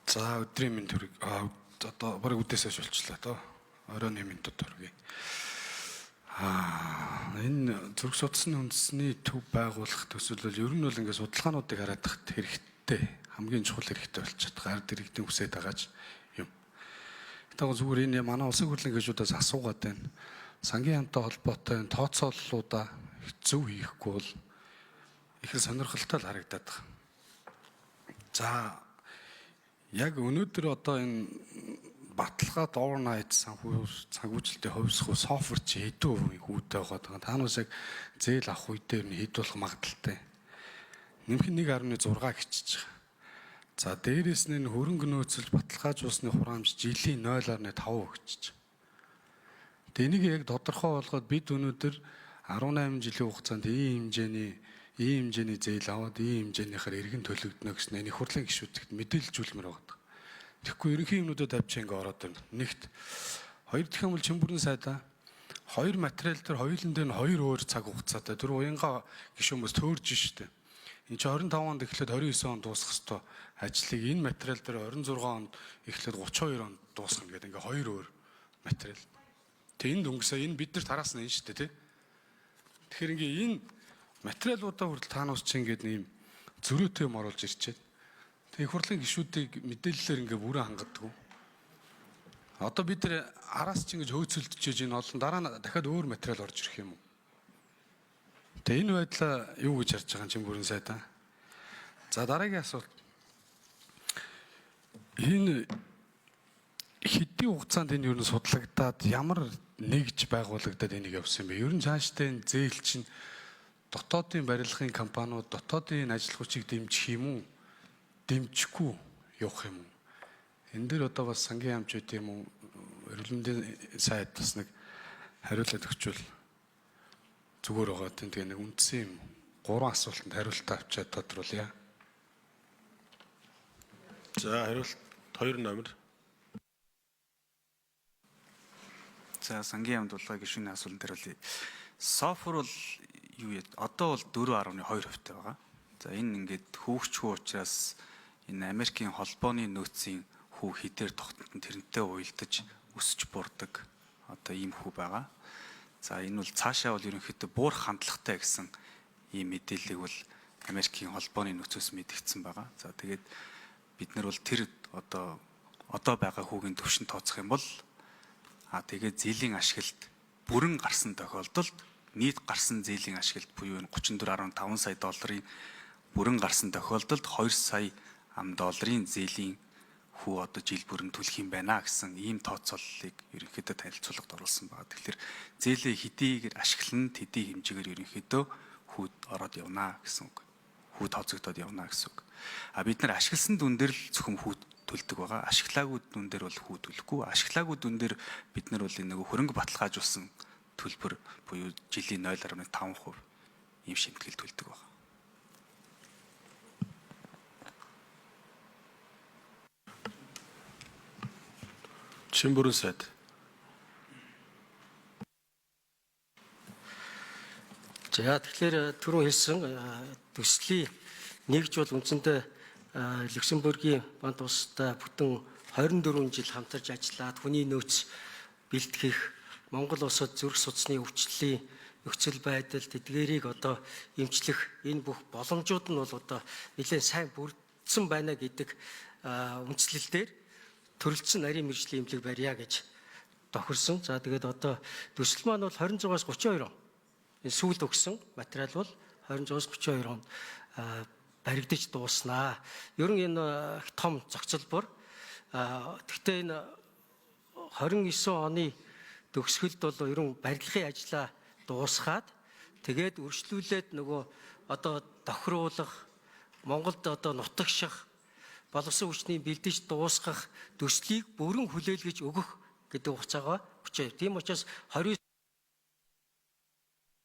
За, өдрийн мэнд хүргэе. Одоо бараг үдээс хойш болчлаа доо. Оройн минутад хүргэе. Энэ зүрх судасны үндэсний төв байгуулах төсөл бол ер нь бол ингээд судалгаануудыг хараад тахад хэрэгтэй. Хамгийн чухал хэрэгтэй болчиход ард иргэдийн хүсээд байгаач юм. Тэгэхээр зүгээр энэ манай улсын хурлын гишүүдээс асуугаад байна. Сангийн яамтай холбоотой энэ тооцооллуудаа зөв хийхгүй бол их л сонирхолтой л харагдаад байна. За, яг өнөөдөр одоо энэ баталгаад overnight санхүүжилтийн хувьсах SOFR чи хэдэн хувийн хүүтэй байгаа. Та нараас яг зээл авах үедээ ер нь хэд болох магадлалтай? Нэмэх нь 1.6 гэчиж байгаа. За, дээрэс нь энэ хөрөнгө нөөцлж баталгаажуулсны хураамж жилийн 0.5 өгчөж. Тэгээ энийг яг тодорхой болгоод бид өнөөдөр 18 жилийн хугацаанд ийм хэмжээний зээл аваад ийм хэмжээнийхээр эргэн төлөгдөнө гэсэн энэ их хурлын гишүүдэд мэдээлжүүлмээр байгаа. Тэгэхгүй ерөнхий юмнуудад авчи ингээ ороод ирнэ. Нэгт, хоёр дахь юм бол Чимбүрэн сайдаа хоёр материал дээр хоёулын дээр нь хоёр өөр цаг хугацаатай. Тэр уянга гишүүн бас төөрж штэ. Энэ чинь 25 онд эхлээд 29 онд дуусах хэвээр ажлыг энэ материал дээр 26 онд эхлээд 32 онд дуусгана гэдэг ингээ хоёр өөр материал. Тэг энэ дөнгөсөө энэ бид нар тараасан энэ штэ, тий. Тэгэхээр ингээ энэ материалуудаа хүртэл таанаас чи ингээд нэм зөрөөтэй юм оруулж ирчээд. Тэг их хурлын гишүүдийг мэдээллээр ингээ бүрэн хангадаг. Одоо бид нар араас чи ингэж хөөцөлдөж энэ олон дараа нь дахиад өөр материал орж ирэх юм уу? Тэгээ энэ байдлаа юу гэж харж байгаа юм, Чимбүрэн сайдаа? За, дараагийн асуулт. Энэ хэдийн хугацаанд энэ ер нь судлагдаад, ямар нэгж байгуулагдаад энийг явсан юм бэ? Ер нь цаашдаа энэ зээл чинь дотоодын барилгын компаниуд, дотоодын ажил хүчийг дэмжих юм уу? Дэмжихгүй явах юм уу? Энэ дээр одоо бас сангийн яамч байт юм уу? Эрүүл мэндийн сайд бас нэг хариулаад өгчвөл зүгээр байгаа. Тэгээ нэг үндсэн юм гурван асуултанд хариултаа авчиад тодруулъя. За, хариулт 2 номер. За, сангийн яамд дулгаа гишүүний асуултанд хариулъя. SOFR бол юу яа одоо бол 4.2% тай байгаа. За, энэ ингээд хүүхчгүй учраас энэ Америкийн холбооны нөөцийн хүү хэдээр тогтнот тэрнтэй уялдаж өсөж бурдаг одоо ийм хүү байгаа. За, энэ бол цаашаа бол ерөнхийдөө буурах хандлагатай гэсэн ийм мэдээллийг бол Америкийн холбооны нөөцөөс мэдэгдсэн байгаа. За, тэгээд бид нар бол тэр одоо байгаа хүүгийн төвшин тооцох юм бол тэгээд зээлийн ашиглалт бүрэн гарсан тохиолдолд нийт гарсан зээлийн ашиглалт буюу энэ 34.5 сая долларын бүрэн гарсан тохиолдолд 2 сая ам долларын зээлийн хүү одоо жил бүрэн төлөх юм байна гэсэн ийм тооцооллыг ерөнхийдөө танилцуулгад оруулсан байна. Тэгэхээр зээлээ хэдийгээр ашиглан тэдий хэмжээгээр ерөнхийдөө хүүд ороод явна гэсэн үг. Хүү тооцогдоод явна гэсэн үг. А бид нар ашигласан дүн дээр л зөвхөн хүү төлдөг байгаа. Ашиглаагүй дүн дээр бол хүү төлөхгүй. Ашиглаагүй дүн дээр бид нар бол энэ нөгөө хөрөнгө баталгаажуулсан төлбөр буюу жилийн 0.5% ийм шимтгэл төлдөг байгаа. Чимбүрэн сайд. За, тэгэхээр түрүүн хэлсэн төслийн нэгж бол үндсэндээ Люксембургийн банк улстай бүтэн 24 жил хамтарч ажиллаад хүний нөөц бэлтгэх, Монгол улсад зүрх судасны өвчлөлийн нөхцөл байдал тэдгээрийг одоо эмчлэх энэ бүх боломжууд нь бол одоо нэлээд сайн бүрдсэн байна гэдэг үндслэл дээр төрөлцсөн нарийн мэргэжлийн эмнэлэг барья гэж тохирсон. За, тэгээд одоо төсөл маань бол 26-аас 32 он. Энэ сүүлд өгсөн материал бол 26-аас 32 он баригдаж дууснаа. Ер нь энэ их том зохицолбор. Гэхдээ энэ 29 оны төгсгөлд бол ер нь барилгын ажлаа дуусгаад, тэгээд өршлүүлээд нөгөө одоо тохируулах, Монголд одоо нутагших, боловсон хүчний бэлдэж дуусгах төслийг бүрэн хүлээлгэж өгөх гэдэг хугацаагаа хүчээ. Тийм учраас 29